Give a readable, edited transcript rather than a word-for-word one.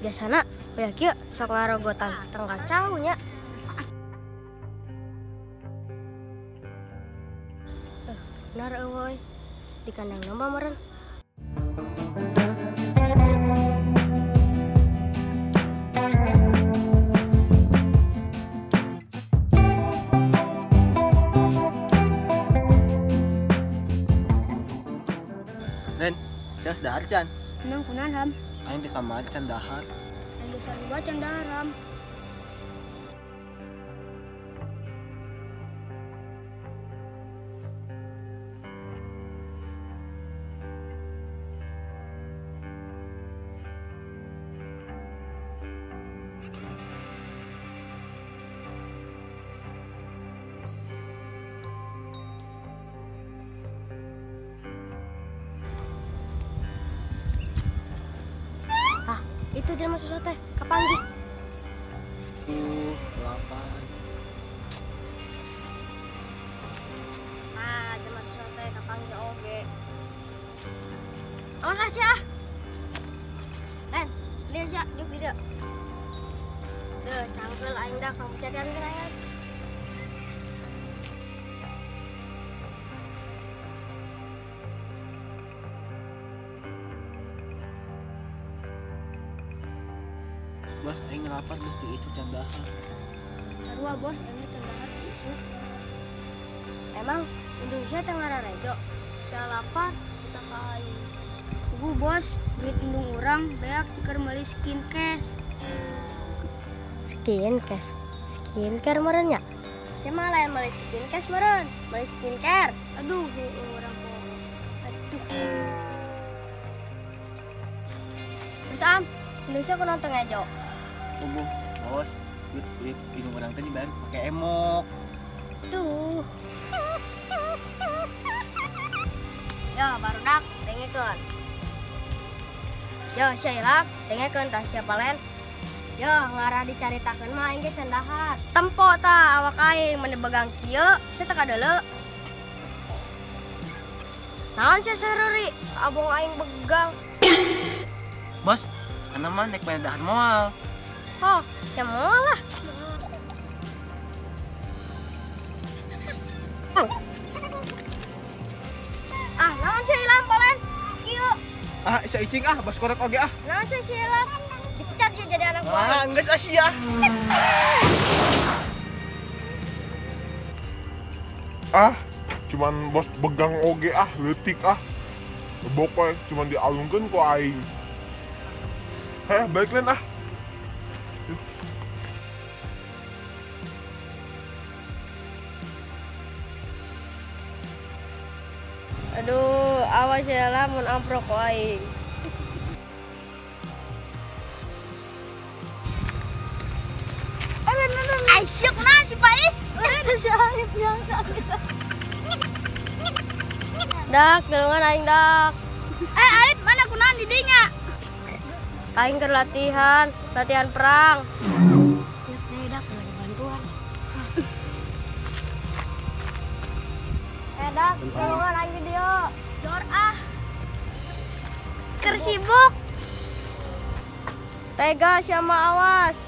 Biasana wayah kieu sok ngarogotan tangkal cau nya. Benar euy. Di kandang domba meureun. Nen, saya sudah dahar can. Emang kunaon Ham? Aing di kamar can dahar. Aing geus sarua can dahar Ham. Itu jelema susah teh, kapanggih. 8. Ah, jelema susah teh kapanggih oge. Awas Asia. Len, lihat sia, diuk di dieu. Deuh, cangkeul aing dah kamu carian geura aing. Bos, aing lapar geus ti isuk can dahar. Sarua bos, aing can dahar ti isuk. Emang Indonesia teh ngararejo. Sia lapar kita ka aing. Kubu bos, duit indung urang beak cikar meuli skincare. Skincare? Skincare meureun nya? Sia mah lain meuli skincare meureun, meuli skincare. Aduh, urang poho. Aduh. Terus am, Indonesia kunaon teu ngejo? Kubu, bos, duit indung urang teh dibayar pakai emok. Tuh. Yo, barudak, dengekeun. Yo, sia ilap, dengekeun tah sia palen. Yo, ngarah dicaritakeun mah aing ge can dahar. Tempo tah awak aing meni begang kieu, sia teh kadeuleu. Naon sia saruri? Abong aing begang. Bos, ana mah nek bade dahar moal. Oh, ya moal lah. Ah, naon sia ilang palen? Kieu. Ah, sia icing ah, bos korek oge ah. Naon sia sia ilang? Dipecat sia jadi anak buah. Ah, geus ah sia. Ah, cuman bos begang oge ah, leutik ah. Bokoi cuman dialungkeun ku aing. Heh, balik lain ah. Aduh, awas ya lah mun amprok ku aing. Aisyah kunaon si Pais? Udah si Arif nyangka. Dak, tulungan aing dak. Eh Arif, mana kunaon di dinya? Aing keur latihan, latihan perang. Geus deui dak, lagi bantuan. Eh dak, tulungan aing di dieu. Dor ah. Keur sibuk. Tega sia mah awas.